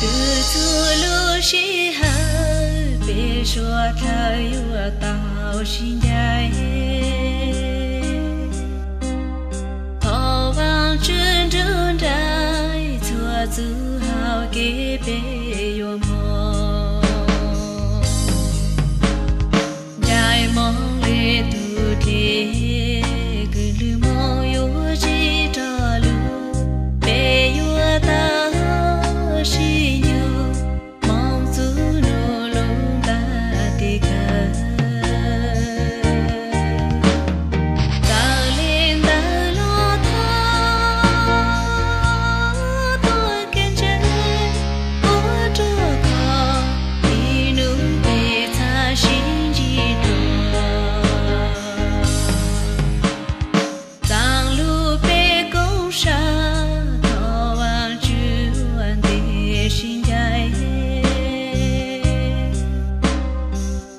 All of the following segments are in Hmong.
Txhua lub sij hawm peb suav dlawg yuav tau sib ncaim. Thov Vaajtswv nrug nraim txhua txuj hau kev peb yuav moog. Ncaim moog le tug dlej, kws lug moog yuav tsi rog lug, peb yuav tau sib nyoog moog txug nub lub nqaj tes kawg. Txawm le ntawd los thov tuaj kev ntseeg, ua rua koj ib nub peb txhaj sib ntsib dlua. Txaam lug peb koom sab, thov Vaajtswv ua ntej sib ncaim.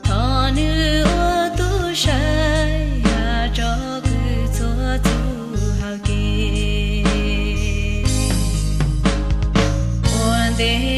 Thov nwg ua tub saib hab tso kws txhua txuj hau kev. Ua ntej